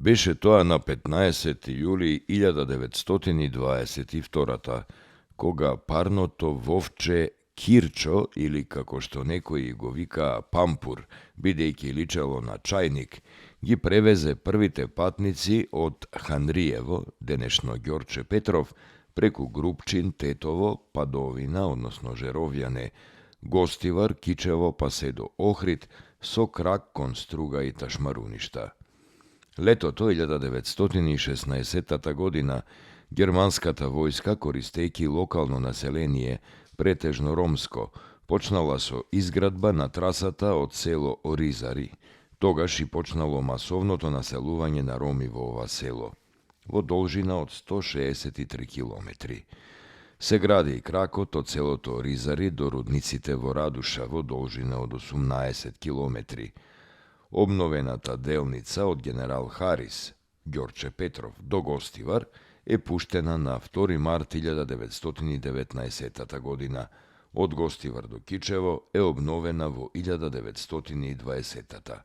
Беше тоа на 15 јули 1922, кога парното вовче Кирчо, или како што некои го викаа Пампур, бидејќи личело на чајник, ги превезе првите патници од Ханриево, денешно Ѓорче Петров, преку Групчин, Тетово, па до Овина, односно Жеровјане, Гостивар, Кичево, па се до Охрид, со крак кон Струга и Ташмаруништа. Летото 1916 година германската војска, користејќи локално население, претежно ромско, почнала со изградба на трасата од село Оризари. Тогаш и почнало масовното населување на роми во ова село, во должина од 163 километри. Се гради и кракот од селото Оризари до рудниците во Радуша во должина од 18 километри. Обновената делница од генерал Харис, Ѓорче Петров, до Гостивар е пуштена на 2 март 1919 година. Од Гостивар до Кичево е обновена во 1920.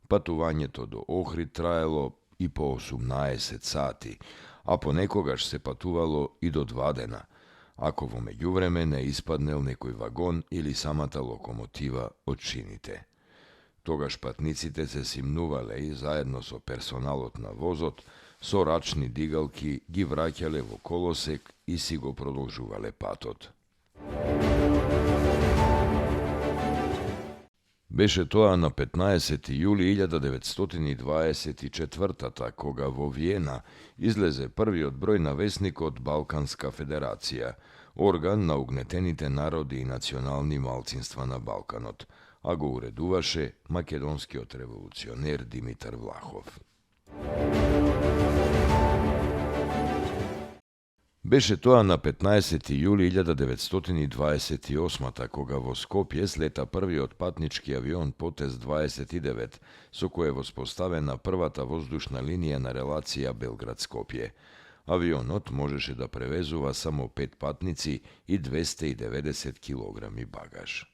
Патувањето до Охрид траело и по 18 сати, а понекогаш се патувало и до 2 дена, ако во меѓувреме не испаднел некој вагон или самата локомотива од шините. Тогаш патниците се симнувале и заедно со персоналот на возот, со рачни дигалки ги враќале во колосек и си го продолжувале патот. Беше тоа на 15 јули 1924, кога во Виена излезе првиот број на весникот Балканска федерација, орган на угнетените народи и национални малцинства на Балканот, а го уредуваше македонскиот револуционер Димитар Влахов. Беше тоа на 15 јули 1928, кога во Скопје слета првиот патнички авион Потез 29, со кој е воспоставена првата воздушна линија на релација Белград-Скопје. Авионот можеше да превезува само 5 патници и 290 килограми багаж.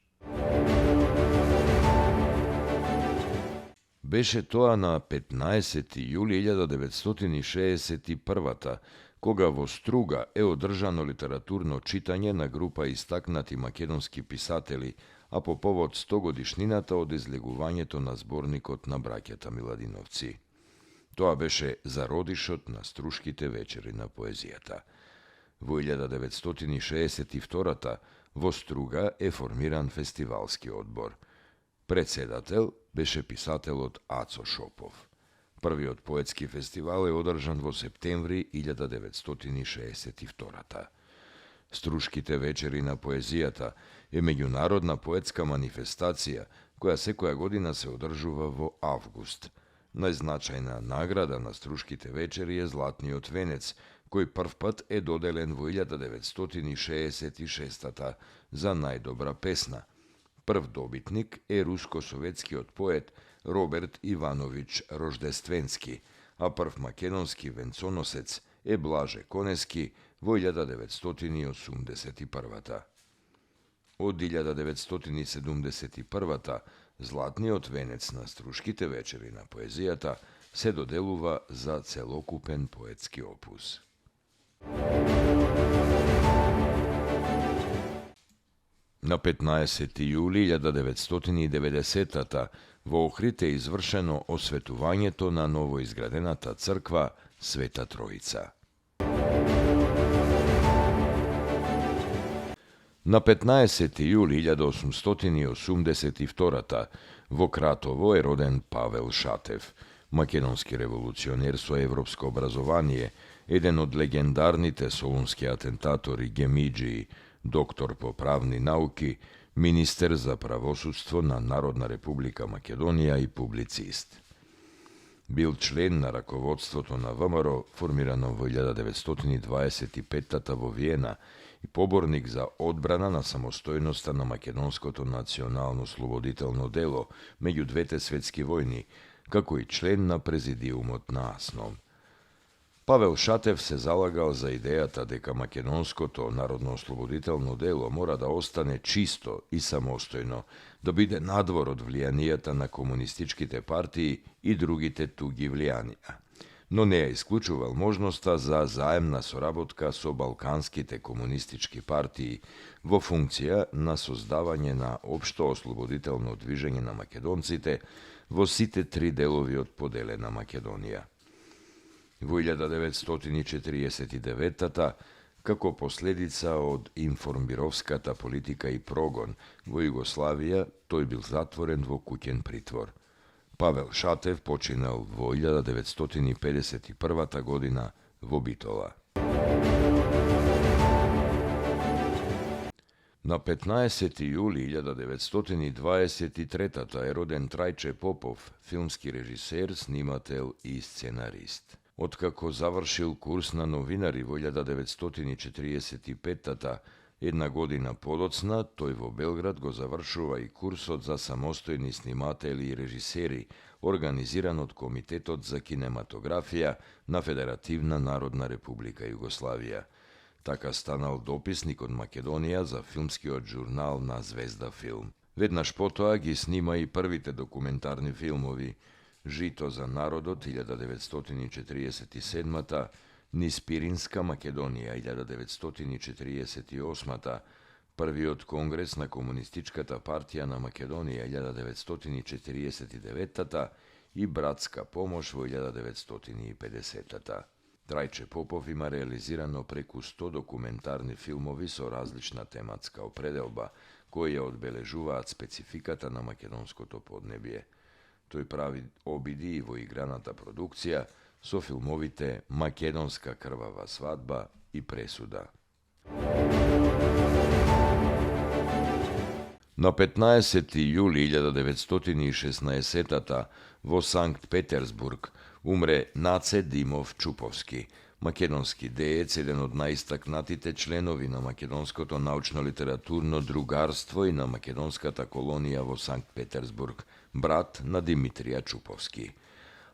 Беше тоа на 15 јули 1961, кога во Струга е одржано литературно читање на група истакнати македонски писатели, а по повод 100 годишнината од излегувањето на зборникот на браќата Миладиновци. Тоа беше зародишот на Струшките вечери на поезијата. Во 1962 во Струга е формиран фестивалски одбор. Председател беше писателот Ацо Шопов. Првиот поетски фестивал е одржан во септември 1962. Струшките вечери на поезијата е меѓународна поетска манифестација која секоја година се одржува во август. Најзначајна награда на Струшките вечери е Златниот венец, кој првпат е доделен во 1966 за најдобра песна. Прв добитник е руско-советскиот поет Роберт Иванович Рождественски, а прв македонски венцоносец е Блаже Конески во 1981. Од 1971 Златниот венец на Струшките вечери на поезијата се доделува за целокупен поетски опус. На 15 јули 1990 во Охрид е извршено осветувањето на новоизградената црква Света Троица. На 15 јули 1882 во Кратово е роден Павел Шатев, македонски револуционер со европско образование, еден од легендарните солунски атентатори Гемиџии, доктор по правни науки, министер за правосудство на Народна република Македонија и публицист. Бил член на раководството на ВМРО, формирано во 1925 во Виена, и поборник за одбрана на самостојноста на македонското национално слободително дело меѓу двете светски војни, како и член на президиумот на АСНОМ. Павел Шатев се залагал за идејата дека македонското народно-ослободително дело мора да остане чисто и самостојно, да биде надвор од влијанијата на комунистичките партии и другите туги влијанија. но не ја исклучувал можноста за заемна соработка со балканските комунистички партии во функција на создавање на општо ослободително движење на македонците во сите три делови од поделена Македонија. Во 1949 како последица од информбировската политика и прогон во Југославија, тој бил затворен во куќен притвор. Павел Шатев починал во 1951 година во Битола. На 15. јули 1923 е роден Трајче Попов, филмски режисер, снимател и сценарист. Откако завршил курс на новинари во 1945 една година подоцна, тој во Белград го завршува и курсот за самостојни сниматели и режисери, организиран од Комитетот за кинематографија на Федеративна Народна Република Југославија. Така станал дописник од Македонија за филмскиот журнал на Звезда Филм. Веднаш потоа ги снима и првите документарни филмови Жито за народот 1947, Низ Пиринска Македонија 1948, првиот конгрес на Комунистичката партија на Македонија 1949 и Братска помош во 1950. Трајче Попов има реализирано преку 100 документарни филмови со различна тематска определба, кои ја одбележуваат спецификата на македонското поднебје. Тој прави обиди и во играната продукција со филмовите Македонска крвава свадба и Пресуда. На 15. јули 1916 во Санкт Петерсбург умре Наце Димов Чуповски, македонски деец, еден од најистакнатите членови на македонското научно-литературно другарство и на македонската колонија во Санкт Петерсбург, брат на Димитрија Чуповски.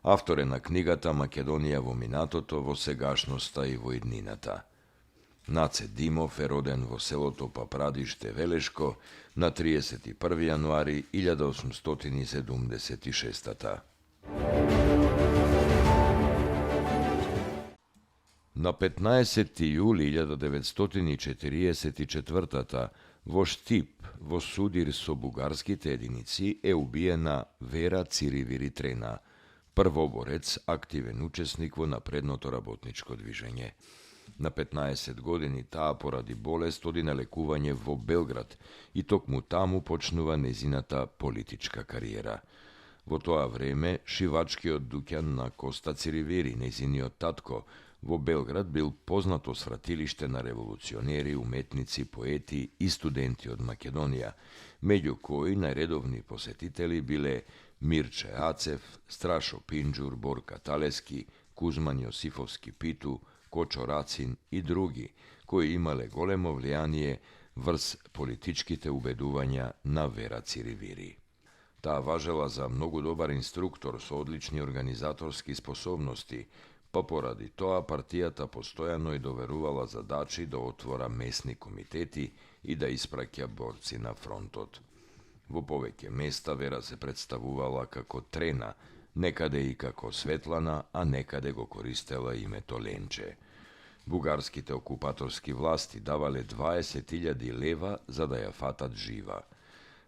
Автор е на книгата Македонија во минатото, во сегашноста и во иднината. Наце Димов е роден во селото Папрадиште, Велешко, на 31. јануари 1876. На 15. јули 1944 во Штип, во судир со бугарските единици, е убиена Вера Циривири-Трена, првоборец, активен учесник во напредното работничко движење. На 15 години таа поради болест оди на лекување во Белград и токму таму почнува незината политичка кариера. Во тоа време, шивачкиот дуќан на Коста Циривири, незиниот татко, во Белград бил познато свратилиште на револуционери, уметници, поети и студенти од Македонија, меѓу кои најредовни посетители биле Мирче Ацев, Страшо Пинџур, Борка Талески, Кузман Јосифовски Питу, Кочо Рацин и други, кои имале големо влијание врз политичките убедувања на Вера Циривири. Таа важела за многу добар инструктор со одлични организаторски способности, па поради тоа партијата постојано и доверувала задачи да отвора месни комитети и да испраќа борци на фронтот. Во повеќе места Вера се представувала како Трена, некаде и како Светлана, а некаде го користела името Ленче. Бугарските окупаторски власти давале 20.000 лева за да ја фатат жива.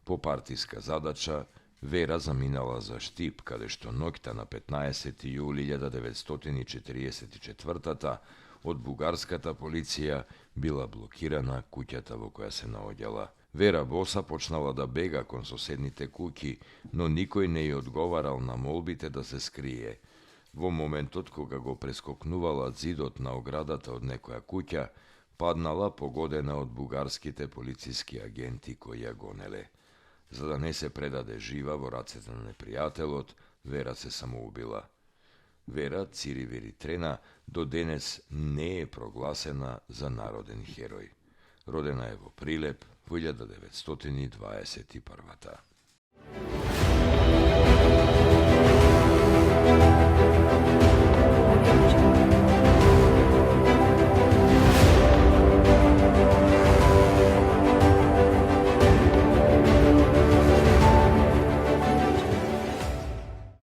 По партиска задача, Вера заминала за Штип, каде што ноќта на 15. јули 1944 од бугарската полиција била блокирана куќата во која се наоѓала. Вера боса почнала да бега кон соседните куќи, но никој не ја одговарал на молбите да се скрие. Во моментот кога го прескокнувала зидот на оградата од некоја куќа, паднала погодена од бугарските полициски агенти кои ја гонеле. За да не се предаде жива во рацете на непријателот, Вера се самоубила. Вера Циривири-Трена до денес не е прогласена за народен херој. Родена е во Прилеп во 1921.